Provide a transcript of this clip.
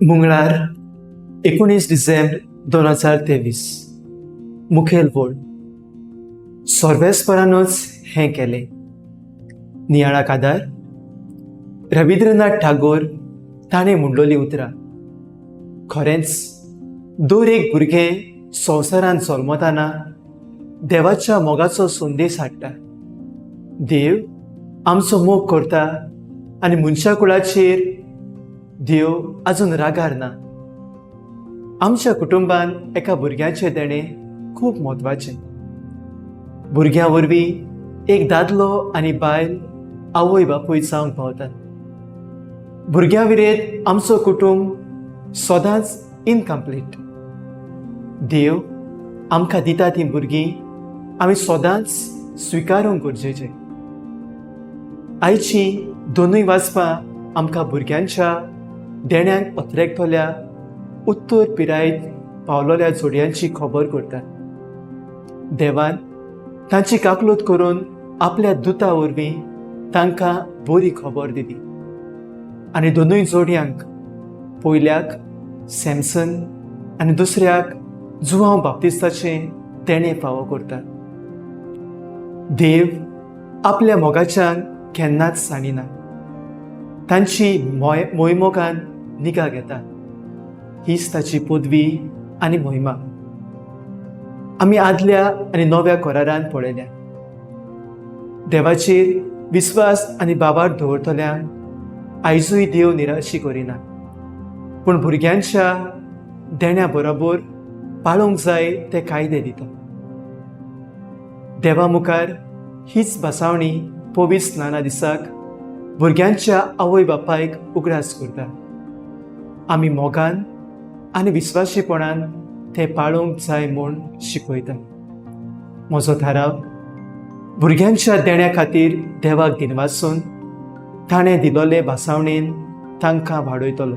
मंगळार 19 डिसेंबर 2023. मुखेल वळ सर्वेस्परानूच हें केलें. नियाळाक आदार रविंद्रनाथ टागोर, ताणें म्हणलोलीं उतरां. खरेंच दर एक भुरगें संवसारांत जल्मताना देवाच्या मोगाचो संदेश हाडटा. देव आमचो मोग करता आनी मनशा कुळाचेर देव अजून रागार ना. आमच्या कुटुंबान एका भुरग्याचें देणें खूब म्हत्वाचें. भुरग्यां वरवीं एक दादलो आनी बायल आवय बापूय जावंक पावतात. भुरग्यां विरेत आमचो कुटुंब सदांच इनकम्प्लीट. देव आमकां दिता तीं भुरगीं आमी सदांच स्विकारूंक गरजेचें. आयची दोनूय वाचपां आमकां भुरग्यांच्या देण्यांक अत्रेकतल्या उत्तर पिरायेत पावलोल्या जोडयांची खबर करता. देवान तांची काकलूत करून आपल्या दुता वरवीं तांकां बरी खबर दिली आनी दोनूय जोडयांक, पयल्याक सॅमसन आनी दुसऱ्याक जुवांव बाप्तिस्ताचें देणें फावो करता. देव आपल्या मोगाच्यान केन्नाच सांडिना, तांची मोय मोयमोगान निगा घेता. हीच ताची पदवी आनी मोहिमा आमी आदल्या आनी नव्या करारान पळयल्या. देवाचेर विस्वास आनी बाबार दवरतल्यांक आयजूय देव निराशी करिना, पूण भुरग्यांच्या देण्या बरोबर पाळूंक जाय ते कायदे दिता. देवा मुखार हीच बसावणी पवित्र स्नाना दिसाक भुरग्यांच्या आवय बापायक उगडास करता. आमी मोगान आनी विस्वाशीपणान ते पाळूंक जाय म्हूण शिकयता. म्हजो थाराव: भुरग्यांच्या देण्या खातीर देवाक दिनवासून ताणें दिलोले भासावणेन तांकां वाडयतलो.